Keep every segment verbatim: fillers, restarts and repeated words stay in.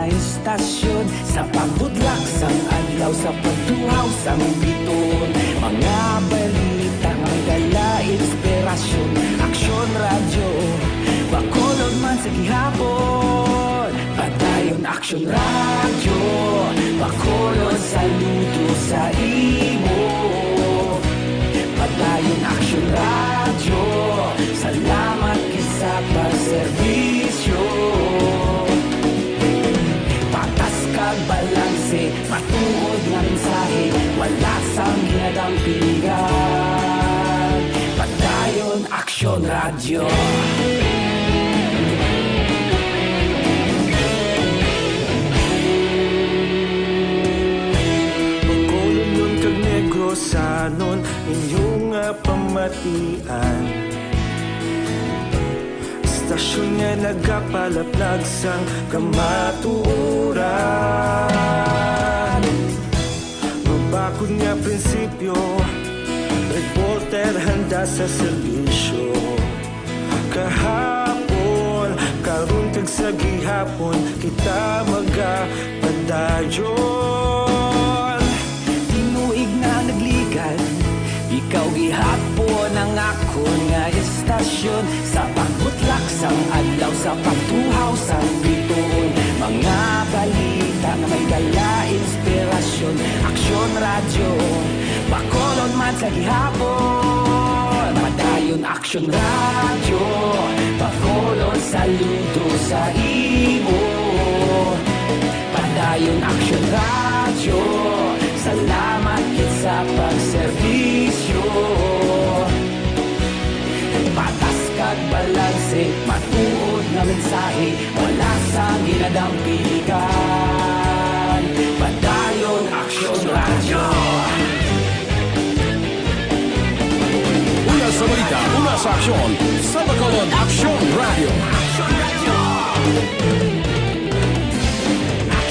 Istasyon sa pagbudlak sang adlaw, sa pagtuhaw sang bituon, mga balita nga may dala inspirasyon. Aksyon Radyo, Bacolod man sa gihapon. Padayon Aksyon Radyo, Bacolod, saludo sa imo. Padayon Aksyon Radyo, salamat gid sa pagserbisyo. Patas kag balanse, matuod nga mensahe, wala sang ginadampigan. Padayon Aksyon Radyo. Bacolodnon kag Negrosanon, inyo nga pamatian. Istasyon nga nagapalaplag sang kamatuoran. Mabakod nga prinsipyo, reporter handa sa serbisyo. Kahapon, karon kag sa gihapon, kita magapadayon. Tinuig nga nagligan, ikaw gihapon ang akon nga istasyon. Sa pagbutlak sang adlaw, sa pagtuhaw sang bituon, mga balita nga may dala inspirasyon. Aksyon Radyo, Bacolod man sa gihapon. Padayon Aksyon Radyo, Bacolod, saludo sa imo. Padayon Aksyon Radyo, salamat gid sa pagserbisyo. Patas kag balanse, matuod nga mensahe, wala sang ginadampigan. Padayon Aksyon Radyo. Una sa balita, una sa aksyon, sa Bacolod Aksyon Radyo.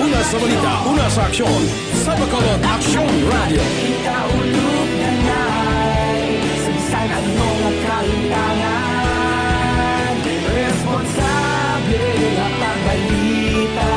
Una sa balita, una sa aksyon, sa Bacolod Aksyon Radyo. Kita ulog na nay, sa bisan ano nga kahintangan, responsable nga pagbalita.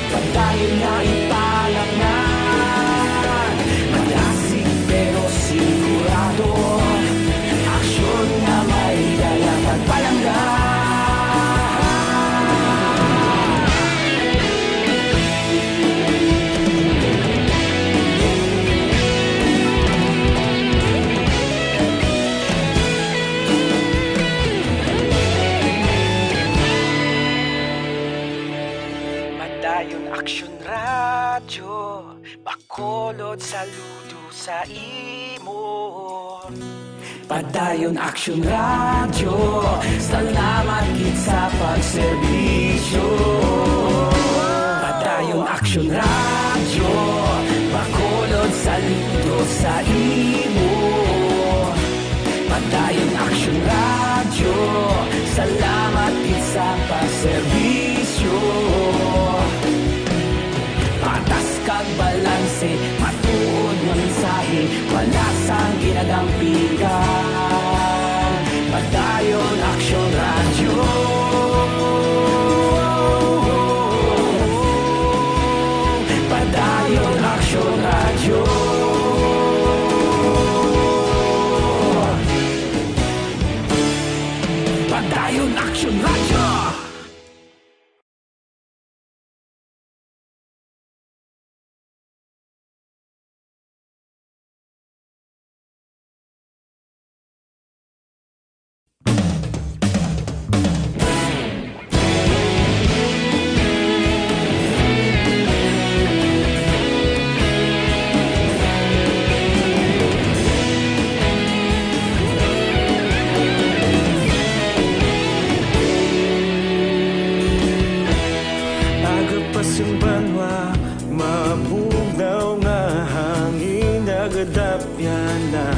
Padayon nga ipalaknag, madasig pero sigurado, aksyon nga may dala kag palangga. Padayon Aksyon Radyo, Bacolod, saludo sa imo. Padayon Aksyon Radyo, salamat gid sa pagserbisyo. Padayon Aksyon Radyo, Bacolod, saludo sa imo. Padayon Aksyon Radyo, salamat gid sa pagserbisyo. Patas kag balanse, matuod nga mensahe, wala sang ginadampigan. Padayon Aksyon Radyo. Padayon Aksyon Radyo. Padayon Aksyon Radyo. Aga pa sang banwa, mabugnaw nga hangin, nagadapyan na.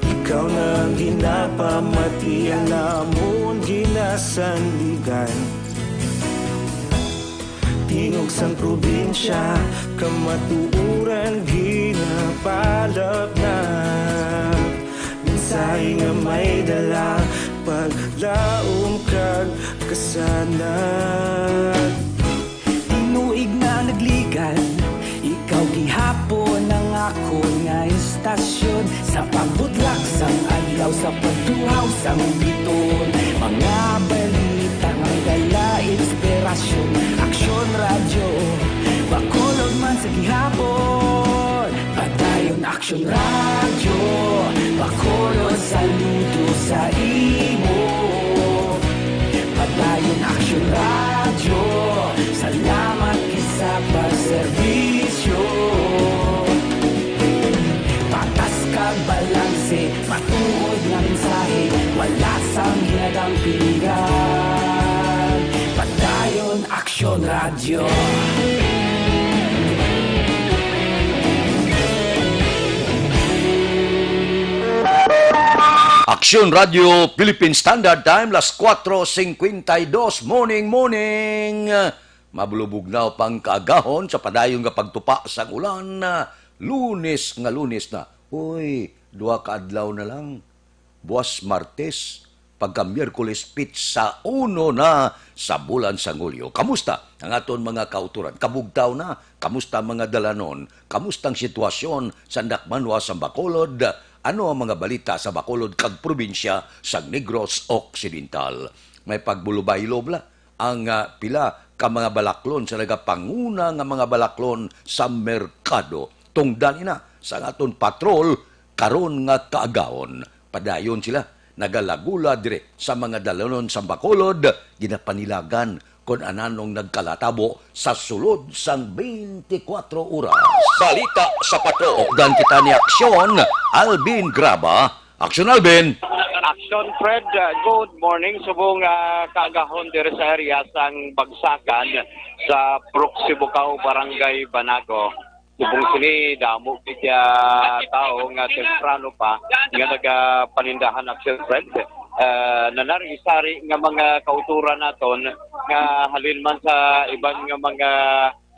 Ikaw na ang ginapamati, ang amon ginasandigan. Tingog sang probinsya, kamatuoran ginapalapnag. Mensahe nga may dala, paglaom kag kasanag. Tinuod Sa pagtuhaw sang biton, mga balita nga may dala inspirasyon. Aksyon Radyo, Bacolod man sa gihapon. Padayon Aksyon Radyo, Bacolod saludo sa imo. Padayon Aksyon Radyo, salamat kay sa pagserbisyo. Patas kag balanse, matuod nga mensahe, wala sang hinadampingan. Padayon Aksyon Radyo. Aksyon Radyo Philippine Standard Time, las kuwatro singkwenta y dos. Morning, morning! Mabulubugnaw pang kaagahon sa padayon nga pagtupa sang ulan. Lunes nga Lunes na. Uy, duha ka adlaw na lang. Buwas Martes, pagka Miyerkules, pitsa uno na sa bulan sang Hulyo. Kamusta ang aton mga kautoran? Kabugtaw na? Kamusta ang mga dalanon? Kamusta ang sitwasyon sa Dakbanwa sang Bacolod? Ano ang mga balita sa Bacolod kag probinsya sang Negros Occidental? May pagbulubay-lob la ang, ah, pila ka mga balaklon sa nagapanguna nga mga balaklon sa merkado. Tungdan ina sa aton patrol karon nga kaagahon. Padayon sila nagalagula dire sa mga dalanon sa Bacolod, ginapanilagan kon ananong nagkalatabo sa sulod sang twenty-four oras. Balita sa Patrol. Updan kita ni Aksyon Alvin Graba. Aksyon Alvin. Aksyon Fred, uh, good morning. Subong, uh, kaagahon diri sa area sang Bagsakan sa Proxy Bukaw, Barangay Banago. Subong sini, damo gid, ah, tawo nga temprano pa nga nagapanindahan, Aksyon Fred. Ah, nanari-sari nga mga kautoran naton nga halin man sa iban nga mga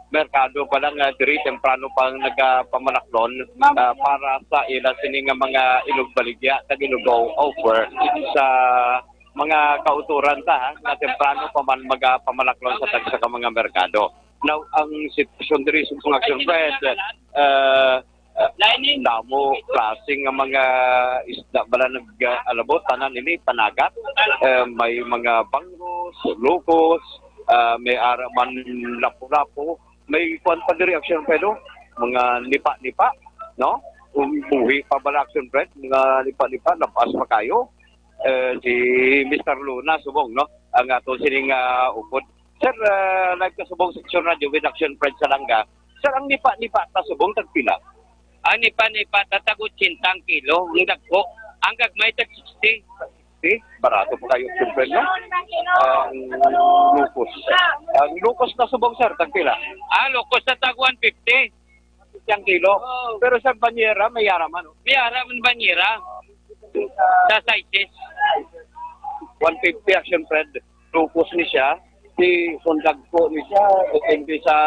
merkado pa lang, ah, diri temprano pang nagapamalaklon, ah, para sa ila sini nga mga inugbaligya kag inugaw offer sa mga kautoran ta, ha, nga temprano pa man magapamalaklon sa tagsa ka mga merkado. Now, ang sitwasyon diri sa mga Aksyon Fred, uh, uh, damo klase nga mga isda bala nag-alabot, tanan ini panagat. Uh, may mga bangos, lukos, uh, may ara man lapu-lapu, may kuwan pa diri, Aksyon Fred, no? Mga nipa-nipa, no? Kung buhi pa bala, Aksyon Fred, mga nipa-nipa, labas pa kayo. Uh, si Mister Luna subong, no? Ang ato sining, uh, upod. Sir, ah, live ka subong sa Aksyon Radyo with Aksyon Fred Salanga. Sir, ang nipa-nipa ta subong tagpila? Ang nipa-nipa ta tag otsenta ang kilo, ang dagko. Ang gagmay tag sixty. Eh, barato pa kayo, Aksyon Fred, no? Ang lukos. Ang lukos na subong, sir, tagpila? Ah, lukos na tag one fifty. One fifty ang kilo. Oo. Pero sa banyera, may ara man, no? May ara man banyera. Sa sizes. One fifty, Aksyon Fred. Lukos ni siya. Di kung dagko ni siya, depende sa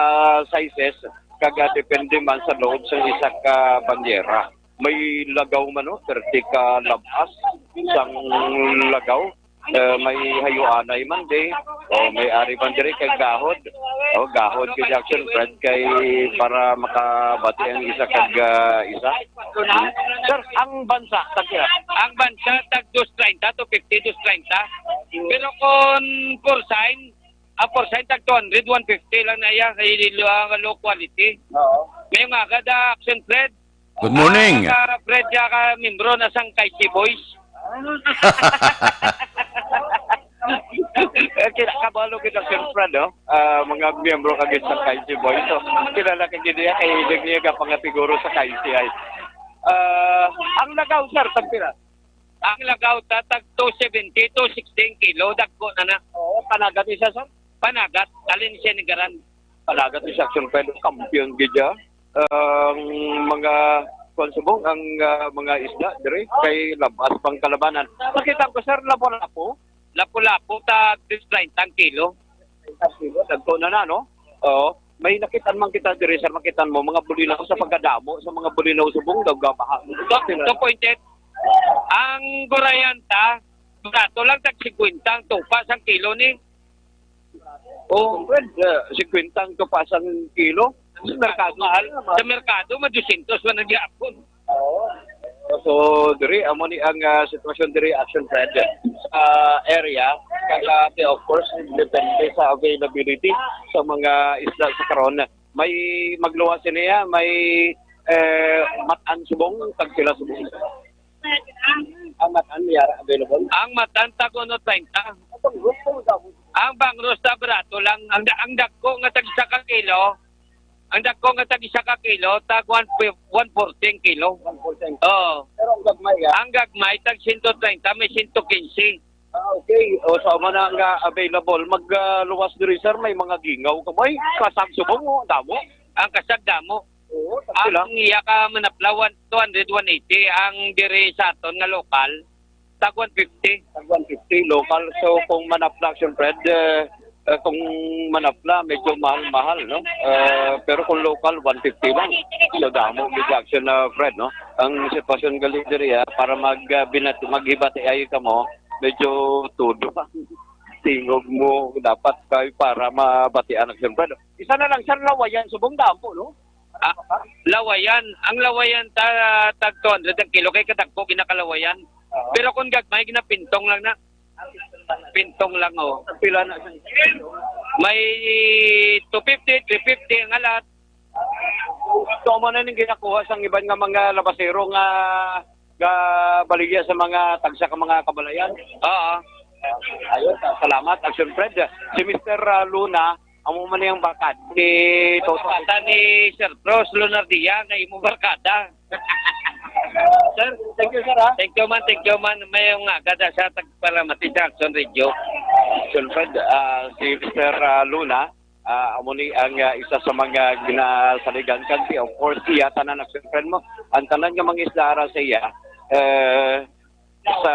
sizes, kag, ah, depende man sa load sa isa ka banyera. May lagaw man, no, thirty ka labas sang lagaw. Eh, may hayuanay man di. O, may ari man diri kay gahod. O, gahod kay Aksyon Fred kay para makabati ang isa kag, ah, isa. Sir, ang bansa, tagpila? Ang bansa, tag dos treinta to fifty, dos treinta. Pero kung porcine, ang porcine, tag two hundred, one fifty lang na iya, kay lo-, ang low quality. Oo. May mga agad, ah, Aksyon Fred. Good morning. Ah, ka Fred, ya ka membro na sang Kaisi Boys. Eh, kila-, kabalo kita, Aksyon Fred, no? Ah, mga miyembro ka gid sa Kaisi Boys. So, kilala ka gid niya, kay hilig niya ka pangatiguro sa Kaisi ay. Ah, ang lagaw, sir, tagpila? Ang lagaw ta, tag two seventy, two sixty ang kilo, dagko na na. Oo, panagat isa, sir? Panagat, alin siya ni Garan? Panagat isa, Aksyon Fred, kampiyon gid siya. Ang mga, kuwan subong, ang, ah, mga isda diri kay labas pang kalabanan. Nakita ko, sir, lapu-lapu. Lapu-lapu, tag treinta ang kilo. Treinta ang kilo, dagko na na, no? Oo. May nakitan man kita diri, sir, makitan mo, mga bulinaw sa pagkadamo, sa mga bulinaw subong, daw gabaha. Two, two point eight. Ang gurayan ta, barato lang, tag singkwenta ang tupa sang kilo ni. Oh, Fred, uh, singkwenta ang tupa sang kilo. Sa merkado, mahal. Sa merkado, ma dosyentos man ang gihapon. Oo. So, diri, amo ni ang, ah, sitwasyon diri, Action Fred, sa area. Kaya, of course, depende sa availability sa mga isda sa karon. May magluwas niya, may, eh, matan subong, tagpila subong. Ang matan niya available. Ang matan tag uno treinta. Ang bangros ta barato lang. Ang, da- ang dagko nga tag isa ka kilo, ang dagko nga tag isa ka kilo, tag one, one forty ang kilo. One forty. Oo. Pero ang gagmay, ah? Ang gagmay, tag sento treinta, may sento quince. Ah, okay. O, sa man nga available. Mag, ah, luwas diri, sir, may mga gingaw ka, may kasag subong, oh, damo. Ang kasag damo. Oo, sakto lang. Ang iya ka manapla, one, two hundred, one eighty. Ang diri sa aton nga lokal, tag one fifty. Tag one fifty, local. So, kung manapla, Action Fred, eh, eh, kung manapla, medyo mahal-mahal, no? Eh, pero kung local, one fifty lang. So, damo, big action na, Fred, no? Ang sitwasyon gali diri, ah, para mag, ah, binat-, maghibati ay kamo, medyo todo ang tingog mo dapat kay para mabatian, Action Fred. Isa na lang, sir, lawayan, subong damo, no? Ah, lawayan. Ang lawayan ta, tag two hundred ang kilo kay kadagko ginakalawayan. Oo. Pero kung gagmay, ginapintong lang na. Pintong lang, oh. Pila na siya? May two fifty, three fifty ang alat. So, amo na ning ginakuha sang iban nga mga labasero nga gabaligya sa mga tagsa ka mga kabalayan. Oo. Ayun, salamat, Action Fred. Si Mister Luna, amo man yung barkada ni Toto. Barkada ni Sir Cross Lunardia, nga imo barkada. Sir, thank you, sir, ha? Thank you man, thank you man. May yung nga, gada sa tagpalamati sa Action Radio. Action Fred, ah, si Mister, ah, Luna, ah, amo ni ang, ah, isa sa mga ginasaligan kag, of course, iya tanan, Action Fred, mo. Ang tanan nga mga isda ara sa iya, eh, sa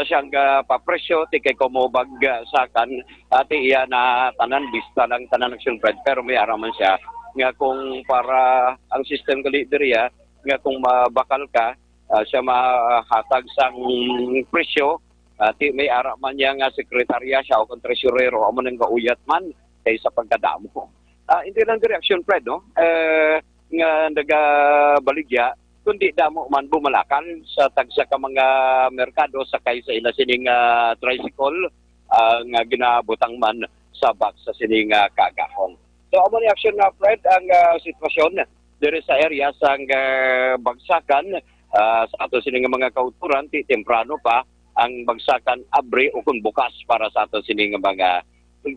siyang, ah, papresyo, ti kay kumubag, ah, sakan, ati iya na tanan, bista lang tanan, Action Fred, pero may ara man siya nga kung para ang system gali diri, ah, nga kung mabakal ka, ah, siya mahatag sang presyo, ati may ara man niya nga sekretarya siya o kung tresurero, amo nang gauyat man kaysa pagkadamo. Ah, hindi lang diri, Action Fred, no? Eh, nga nagabaligya, kundi damo man bumalakal sa tagsa ka mga merkado sakay sa ila sining, ah, tricycle, ah, nga ginabutang man sa box sa sining, ah, kaagahon. So, amo ni, Action, ah, Fred, ang, ah, sitwasyon diri sa area sang, ah, Bagsakan, ah, sa ato sini nga mga kauturan, ti temprano pa ang Bagsakan abri o kung bukas para sa ato sini nga mga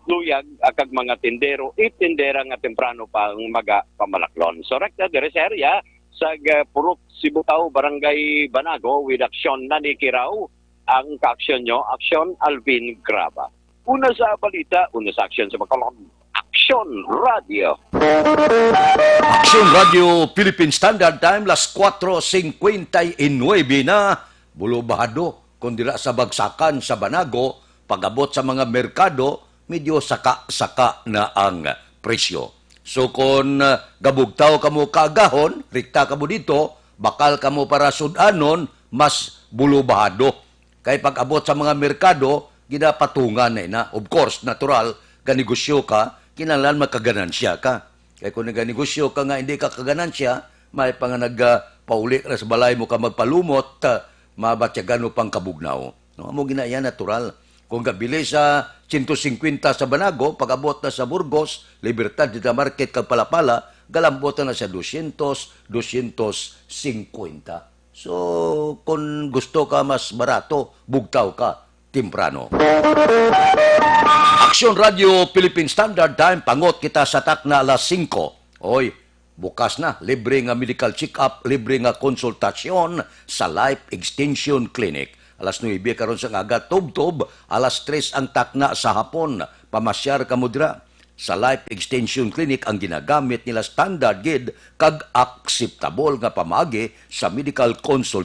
luyag, ah, kag mga tindero, itindera nga temprano pa ang magapamalaklon. So, rekta diri sa area sa, ah, Purok Sibutaw, Barangay Banago, with aksyon na ni Kiraw, ang kaaksyon nyo, Aksyon Alvin Graba. Una sa balita, una sa aksyon sa Bacolod, Aksyon Radio. Aksyon Radio Philippine Standard Time, las cuatro cincuenta y nueve na. Bulubahado, kung dira sa Bagsakan sa Banago, pag-abot sa mga merkado, medyo saka-saka na ang presyo. So, kung, ah, gabugtaw kamo kaagahon, rikta kamo dito, bakal kamo para sud-anon, mas bulubahado. Kay pag-abot sa mga merkado, ginapatungan na ina. Of course, natural, ganegosyo ka, kinahanglan makaganansya ka. Kay kung naganegosyo ka nga hindi ka kaganansya, may pa nga nag, ah, pauli ka na sa balay mo ka magpalumot, ah, mabatyagan mo pang kabugnaw. No, amo gina iya natural. Kung gabili sa sento singkwenta sa Banago, pag-abot na sa Burgos, Libertad, Dita Market, kag Palapala, galambot na sa dosyentos, dosyentos singkwenta. So, kung gusto ka mas barato, bugtaw ka temprano. Aksyon Radio Philippine Standard Time, pangot kita sa takna alas singko. Oy, bukas na, libre nga medical check-up, libre nga konsultasyon sa Life Extension Clinic. Alas nuebe karon sa aga, tubtob, alas tres ang takna sa hapon. Pamasyar kamo dira. Sa Life Extension Clinic ang ginagamit nila standard gid kag akseptable nga pamaagi sa medical consultation.